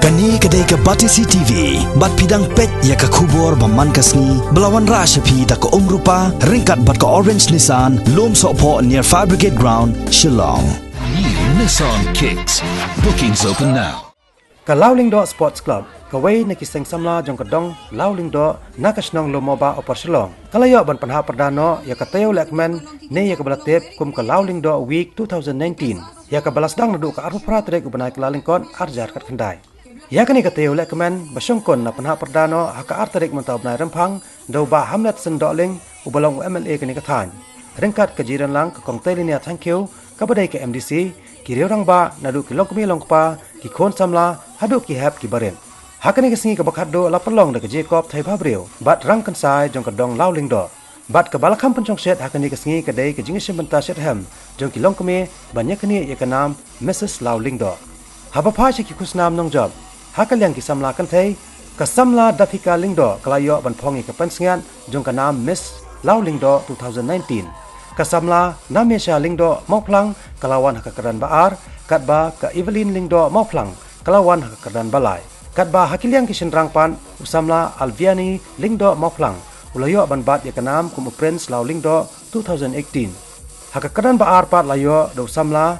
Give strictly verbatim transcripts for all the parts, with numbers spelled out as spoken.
Kane ka dei ka Batesi T V, bad phi dang peit ïa ka khubor ba man ka sngi, ba la wanrah sha phi da ka Umrupa, ryngkat bad ka Orange Nissan, Lumsohphoh near Fire Brigade Ground, Shillong. New Nissan Kicks. Bookings open now. Ka Lawlyngdoh Sports Club, kawei na ki seng samla jong ka dong Lawlyngdoh, na ka shnong Lumoba, Upper Shillong, ka la ïoh ban pynhap pyrda noh ïa ka taïew lehkmen, ne ïa kaba la tip kum ka Lawlyngdoh Week two thousand nineteen, ïa kaba la sdang naduh ka arphew phra tarik u bnai Kyllalyngkot, ar hajar khatkhyndai. Ïa kane ka taïew lehkmen ba shongkun la pynhap pyrda noh ha ka ar tarik mynta u bnai Rymphang, da u Bah Hamlet Syn Dohling, uba long u M L A kane ka thaiñ, ryngkat ka jingïalang ka Kong Tailinia Thangkhiew, kaba dei ka M D C, ki riew rangbah, naduh ki longkmie longkpa, ki khun samla haduh ki hep ki barit. Ha kane ka sngi kaba khatduh la pynlong da ka jingïakop thei bhabriew bad rangkynsai jong ka dong Lawlyngdoh. Bad kaba la kham pynshongshit ha kane ka sngi ka dei ka jingïashim bynta shitrhem jong ki longkmie ban ïaknieh ïa ka nam Missus Lawlyngdoh. Haba phai sha ki khusnam nongjop, ha ka liang ki samla kynthei, ka samla Daphika Lyngdoh ka la ïoh ban phong ïa ka pynsngiat jong ka nam Miss Lawlyngdoh two thousand nineteen. Ka samla Namesha Lyngdoh Mawphlang ka la wan ha ka kyrdan ba ar, katba ka Evelyn Lyngdoh Mawphlang ka la wan ha ka kyrdan ba lai. Katba ha ki liang ki shynrang pat, u samla Alviani Lyngdoh Mawphlang u la ïoh ban bat ïa ka nam kum u Prince Lawlyngdoh two thousand eighteen. Ha ka kyrdan ba ar pat la ïoh da u samla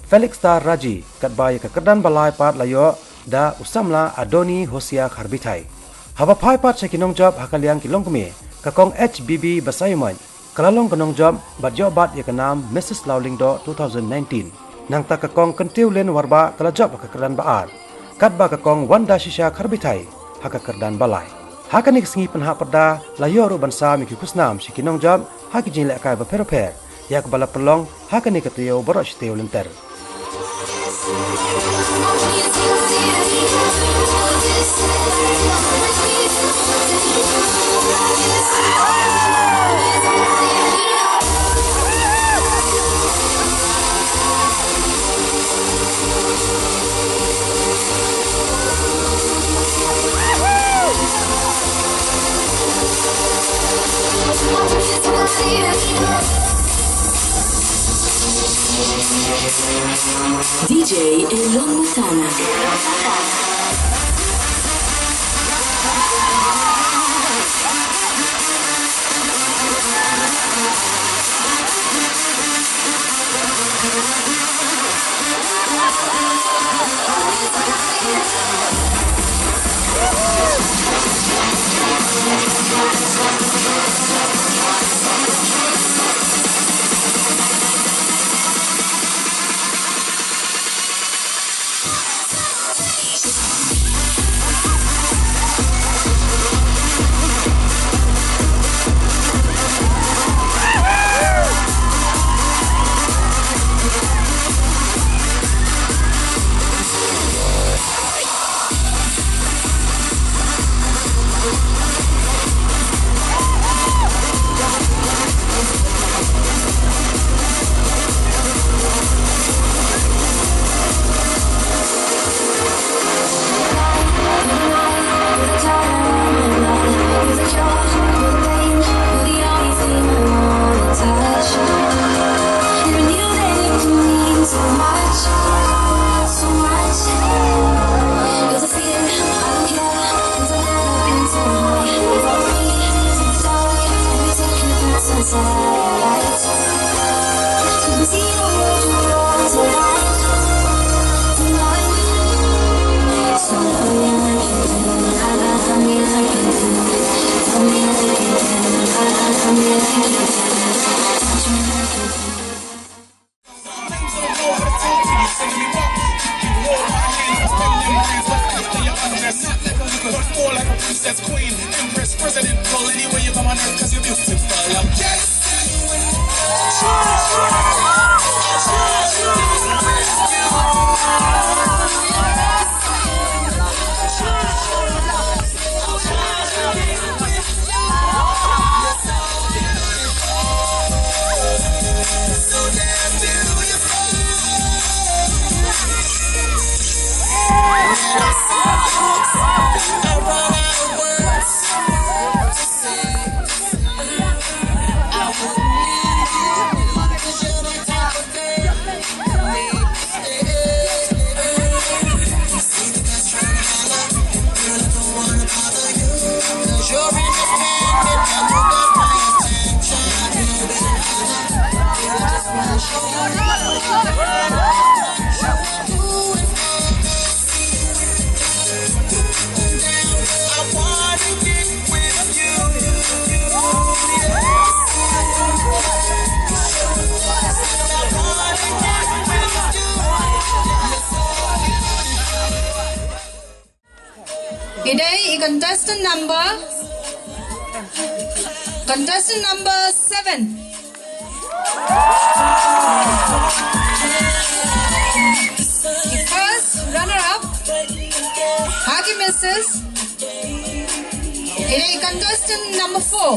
Felix Star Raji, katba ïa ka kyrdan ba lai pat la ïoh da u samla Adoni Hosea Kharbithai. Haba phai pat sha ki nongjop ha ka liang ki longkmie, ka Kong H B B Basaiawmoit ka la long ka nongjop bad ïoh bat ïa ka nam Missus Lawlyngdoh two thousand nineteen. Nangta ka Kong Kyntiew Lin Warbah ka la jop ha ka kyrdan ba ar, katba ka Kong Wanda Shisha Kharbithai ha ka kyrdan ba lai. Ha kane ka sngi pynhap pyrda la ïoh ruh ban sam ïa ki khusnam sha ki nongjop ha ki jingïalehkai bapher bapher, ïa kaba la pynlong ha kane ka taïew baroh shi taïew lynter. D J Elon Montana. I dei i contestant number, contestant number seven. I first runner up ha ki Misses i dei i contestant number four.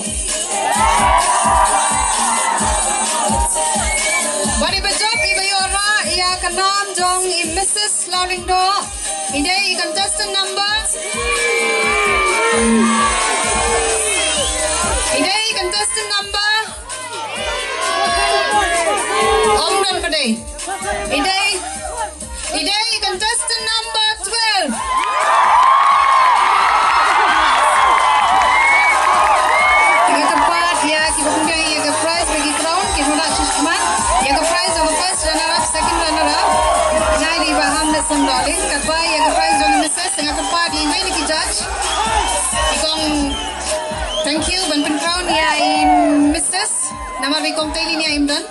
Bad iba jop iba ïoh rah ïa ka nam jong i Misses Lawlyngdoh i dei i contestant number, i dei i contestant number, ong don ba dei, i dei, i dei i contestant number twelve. Te nga kyrpad ïa kiba pynbiang ïa ka prize ba ki crown kin wanrah sha khmat. Ïa ka prize jong ka first runner up, second runner up, nga dei i Bah Hamlet Sangdolin. Katba ïa ka prize jong ka Misses, nga kyrpad ïa iwei na ki judge, i kong, thank you, ban pyn crown ïa i Misses. Namar ba i kong Taylor nia im don.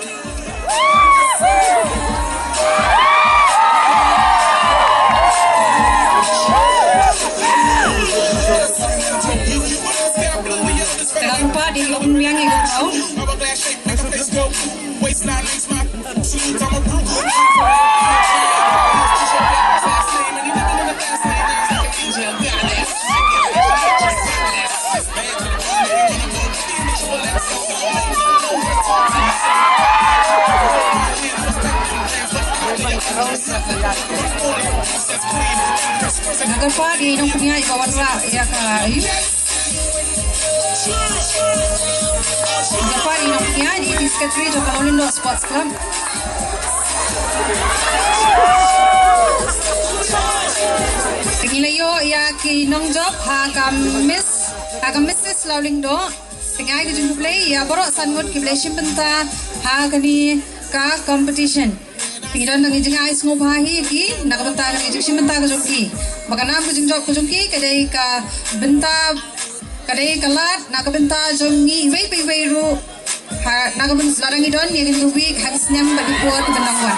Te nga kyrpad ïa kiba pynbiang ïa ka crown. Nga kyrpad ïa i nongpynïaid ba wanrah ïa ka, ïa ka party, nongpynïaid, i Secretary jong ka Lawlyngdoh Sports Club. Te ngi la ïoh ïa ki nongjop ha ka Miss, ha ka Misses Lawlyngdoh. Te nga ai ka jingkhublei ïa baroh san ngut kiba la shim bynta ha kane ka competition. Te ngi don tang ïa ka jingai sngewbha hi ïa ki na ka bynta ka jingshim bynta ka jong ki. Ba ka nam ka jingjop ka jong ki ka dei ka bynta, ka dei ka lad na ka bynta jong ngi iwei pa iwei ruh. Ha, na ka bynta lada ngi don ïa kine ki week, ha ki snem bad ki por kiban nang wan.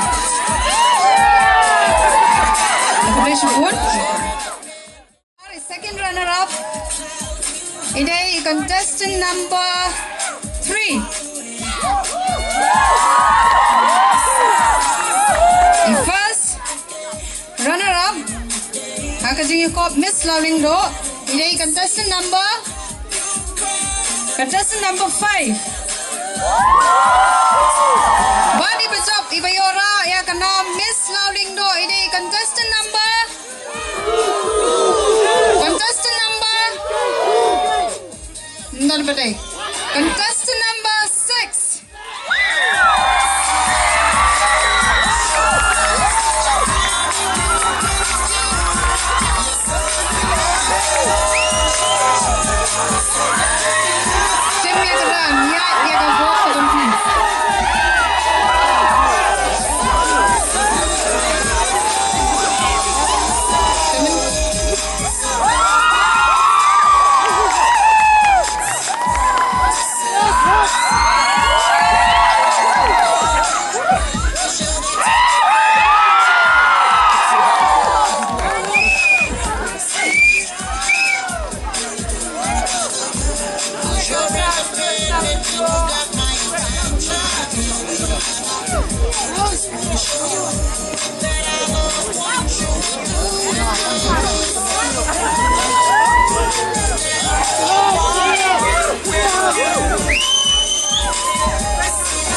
Khublei shibun. Second runner up i dei i contestant number three. I first runner up ha ka jingïakop Miss Lawlyngdoh i dei i contestant number, contestant number five. Bad iba jop iba ïoh rah ïa ka nam Miss Lawlyngdoh i dei i contestant number, contestant number, nda ba dei, contestant number six. Shim ïa ka dang, ïa, ïa ka bok ka dang.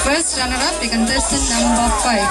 First runner up, the contestant number five.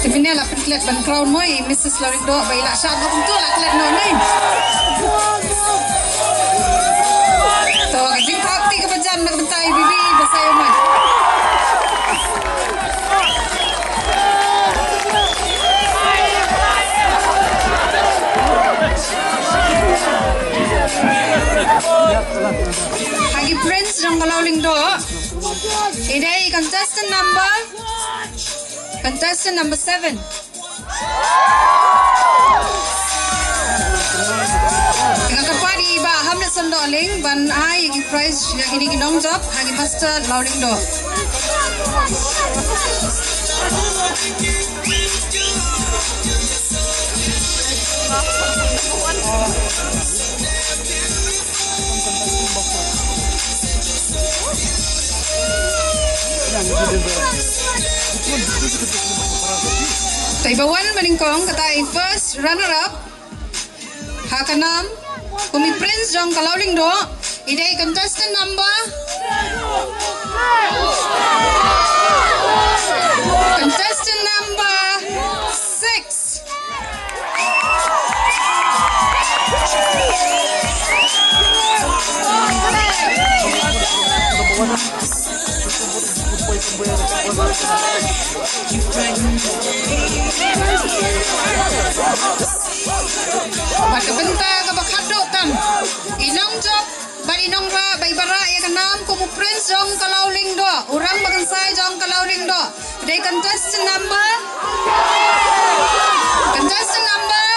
Te mynne la pynklet ban crown mo i Missus Lawlyngdoh ba i la shad ba kumtu la klet noh ne. To ka jingthap kti kaba jan na ka bynta i Bibi Basaiawmoit. Contestant number seven. Nga kyrpad ïa i Bah Hamlet Sandok Lyng ban ai ïa ki prize ïa kine ki nongjop ha ki master Lawlyngdoh. Te i ba wan ba nyngkong, kata i first runner up ha ka nam kum i Prince jong ka Lawlyngdoh, i dei contestant number, contestant number six. Bad ka bynta kaba khatduh tam, i nongjop bad i nongrah ba i ba rah ïa ka nam kum u Prince jong ka Lawlyngdoh, u rangbah kynsai jong ka Lawlyngdoh. Dei contestant number, contestant number,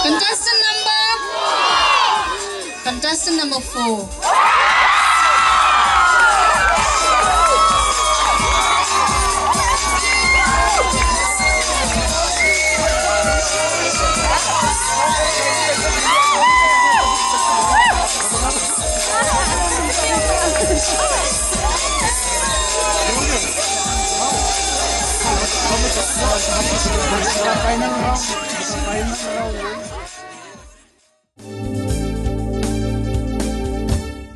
contestant number, contestant number four. Final round. Final round.